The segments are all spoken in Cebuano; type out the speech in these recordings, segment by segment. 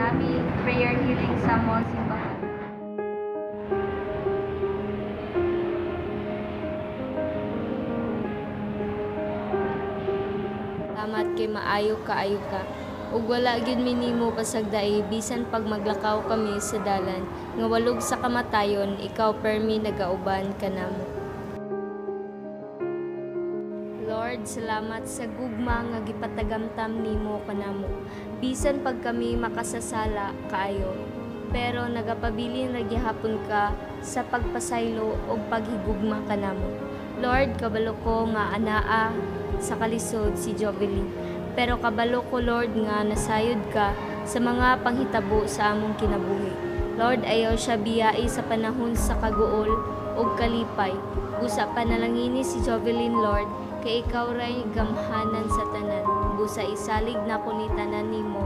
Nami prayer healing sa among simbahan. Salamat kay maayo kaayo ka. Ug wala gyud mi nimo pasagdai bisan pag maglakaw kami sa dalan nga walog sa kamatayon, ikaw permi nagauban kanamo. Lord, salamat sa gugma nga gipatagamtam nimo kanamo. Bisan pag kami makasasala kaayo, pero nagapabilin ra gihapon ka sa pagpasaylo ug paghigugma kanamo. Lord, kabalo ko nga anaa sa kalisod si Jovelyn. Pero kabalo ko, Lord, nga nasayod ka sa mga panghitabo sa among kinabuhi. Lord, ayaw siya biyai sa panahon sa kaguol ug kalipay. Busa panalangini si Jovelyn, Lord, kay ikaw ray gamhanan sa tanan. Busa isalig nako ni tanan nimo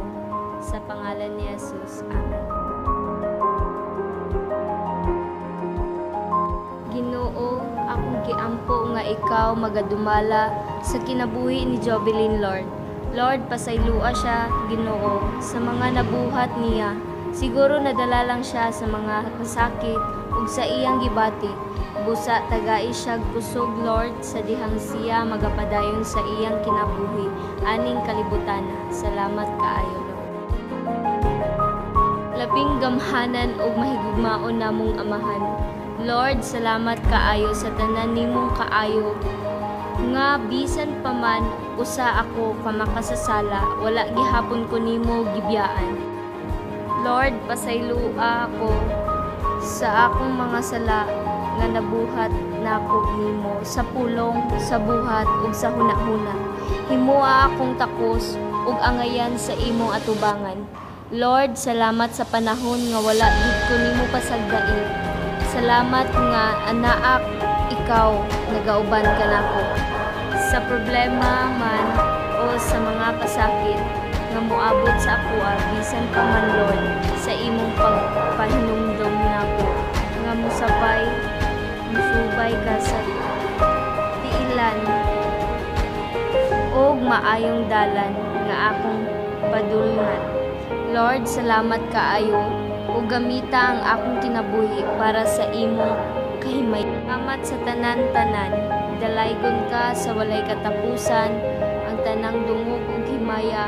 sa pangalan ni Jesus. Amen. Ginoo, akong giampo nga ikaw magadumala sa kinabuhi ni Jovelyn, Lord. Lord, pasaylua siya, Ginoo, sa mga nabuhat niya. Siguro nadala lang siya sa mga kasakit ug sa iyang gibati. Busa tagai siya kusog, Lord, sa dihang siya magapadayon sa iyang kinabuhi aning kalibutana. Salamat kaayo, Lord. Labing gamhanan ug mahigugmaon namong amahan. Lord, salamat kaayo sa tanan nimong kaayo nga bisan pa man usa ako ka makasasala, wala gihapon ko nimo gibiyaan. Lord, pasaylua ako sa akong mga sala nga nabuhat nako nimo sa pulong, sa buhat ug sa hunahuna. Himoa akong takos ug angayan sa imong atubangan. Lord, salamat sa panahon nga wala gid ko nimo pasagdai. Salamat nga anaak ikaw nagauban kanako sa problema man o sa mga kasakit nga moabot sa akoa, bisan pa man, Lord, sa imong pagpahinumdom nako nga musubay ka sa tiilan og maayong dalan nga akong padulngan. Lord, salamat kaayo ug gamita ang akong kinabuhi para sa imong kahimay. Salamat sa tanan-tanan. Dalaygon ka sa walay katapusan ang tanang dungog ug himaya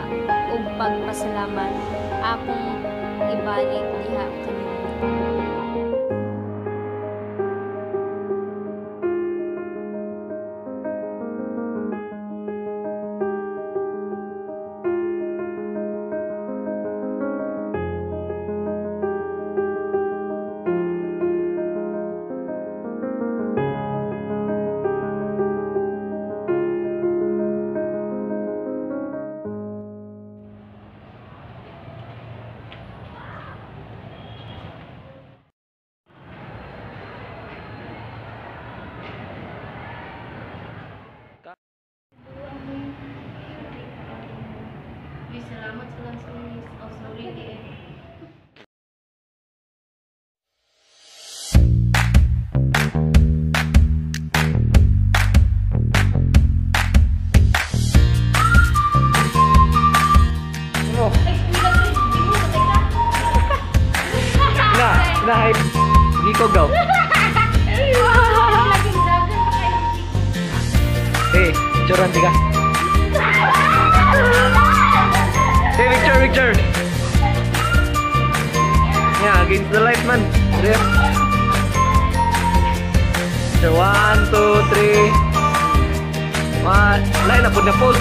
ug pagpasalamat akong ibalik diha kanimo. Salamat sa lang sa miss. Oh, sorry, di eh. Ano? Na, na, hype. Giko, go. Hey, picturean di ka. Hey, picture, picture. Yeah, against the light, man. There. Picture, 1, 2, 3. 1. Line na po na post.